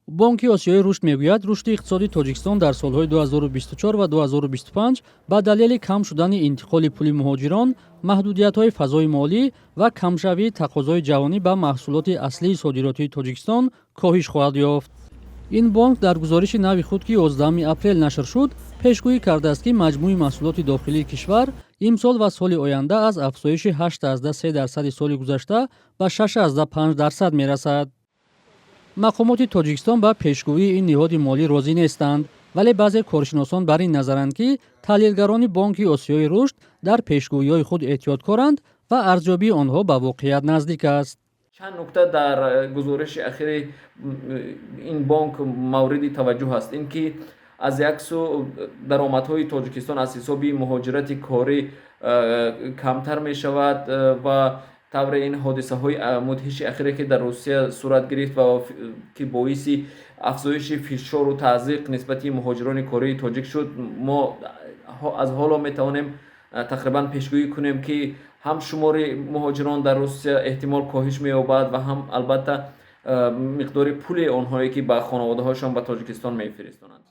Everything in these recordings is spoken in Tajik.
Бонки Осиёи Рушд мегӯяд, рушди иқтисоди Тоҷикистон дар солҳои 2024 ва 2025 ба далели кам шудани интиқоли пули муҳоҷирон, маҳдудиятҳои фазои молӣ ва камшавии тақозои ҷаҳонӣ ба маҳсулоти аслии содиротии Тоҷикистон коҳиш хоҳад ёфт. Ин бонк дар гузориши нави худ, ки 11 апрел нашр шуд, пешгӯӣ кардааст, ки маҷмӯи маҳсулоти дохилии кишвар имсол ва соли оянда аз афзоиши 8,3 дарсади соли гузашта ба 6,5 дарсад мерасад. Мақомоти Тоҷикистон ба пешгӯии ин ниҳоди молӣ розӣ нестанд, вале баъзе коршиносон бар ин назаранд, ки таҳлилгарони Бонки Осиёи Рушд дар пешгӯиҳои худ эҳтиёткоранд ва арзёбии онҳо ба воқеият наздик аст. Чанд нукта дар гузориши ахири ин бонк мавриди таваҷҷӯҳ аст. Ин ки аз як сӯ даромадҳои Тоҷикистон аз ҳисоби муҳоҷирати корӣ камтар мешавад ва тавре ин ҳодисаҳои мудҳиши ахире, ки дар Русия сурат гирифт ва ки боиси афзоиши фишору таъзиқ нисбати муҳоҷирони кории тоҷик шуд, мо аз ҳоло метавонем тақрибан пешгӯӣ кунем, ки ҳам шумори муҳоҷирон дар Русия эҳтимол коҳиш меёбад ва ҳам албатта миқдори пули онҳое, ки ба хонаводаҳояшон ба Тоҷикистон мефиристонанд.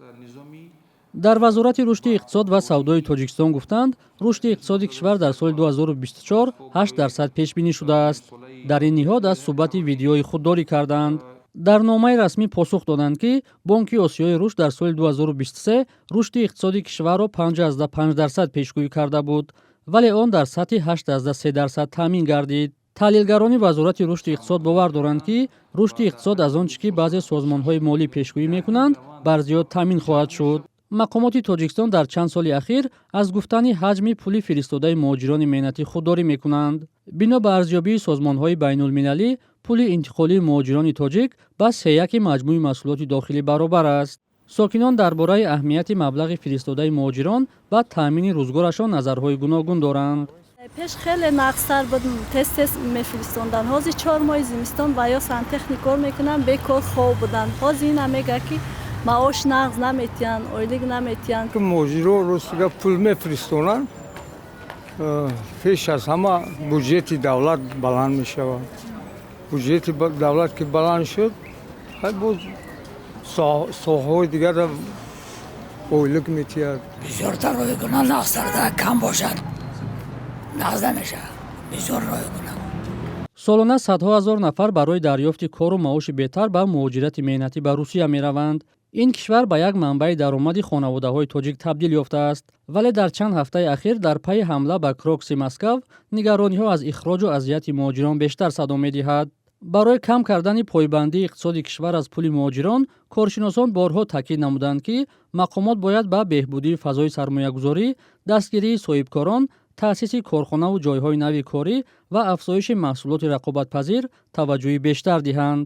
Дар Вазорати рушди иқтисод ва савдои Тоҷикистон гуфтанд, рушди иқтисоди кишвар дар соли 2024 8 дарсад пешбинӣ шудааст. Дар ин ниҳод аз суҳбати видеои худдорӣ карданд. Дар номаи расмӣ посух доданд, ки Бонки Осиёи Рушд дар соли 2023 рушди иқтисоди кишварро 5,5 дарсад пешгӯӣ карда буд, вале он дар сатҳи 8,3 дарсад таъмин гардид. Таҳлилгарони Вазорати рушди иқтисод бовар доранд, ки рушди иқтисод аз он чӣ ки баъзе созмонҳои молӣ пешгӯӣ мекунанд, барзиёд таъмин хоҳад шуд. Мақомоти Тоҷикистон дар чанд соли ахир аз гуфтани ҳаҷми пули фиристодаи муҳоҷирони меҳнатӣ худдорӣ мекунанд. Бино ба арзёбии созмонҳои байнулмилалӣ, пули интиқолии муҳоҷирони тоҷик ба сеяки маҷмӯи маҳсулоти дохилӣ баробар аст. Сокинон дар бораи аҳамияти маблағи фиристодаи муҳоҷирон ба таъмини рӯзгорашон назарҳои гуногун доранд. Пеш хеле нағзтар буд, тез тез мефиристонданд. Ҳозир 4 моҳи зимистон ва ё сантехник кор мекунанд, бекор хоб буданд. Ҳозир ина мега, ки маош нағз наметиҳанд, ойлик наметиҳанд. Муҳоҷиро ростига пул мефиристонанд, пеш аз ҳама буҷети давлат баланд мешавад. Буҷети давлат ки баланд шуд, боз соҳаҳои дигарро ойлик метиҳад. Бисёртар рой кунанд, нағзтар. Кам бошад, нағз намешавад, бисёр рой кунанд. Солона садҳо ҳазор нафар барои дарёфти кору маоши беҳтар ба муҳоҷирати меҳнатӣ ба Русия мераванд. Ин кишвар ба як манбаи даромади хонаводаҳои тоҷик табдил ёфтааст, вале дар чанд ҳафтаи ахир дар пайи ҳамла ба Крокуси Москав нигарониҳо аз ихроҷу азияти муҳоҷирон бештар садо медиҳад. Барои кам кардани пойбандии иқтисоди кишвар аз пули муҳоҷирон коршиносон борҳо таъкид намуданд, ки мақомот бояд ба беҳбудии фазои сармоягузорӣ, дастгирии соҳибкорон, таъсиси корхонаву ҷойҳои нави корӣ ва афзоиши маҳсулоти рақобатпазир таваҷҷӯҳи бештар диҳанд.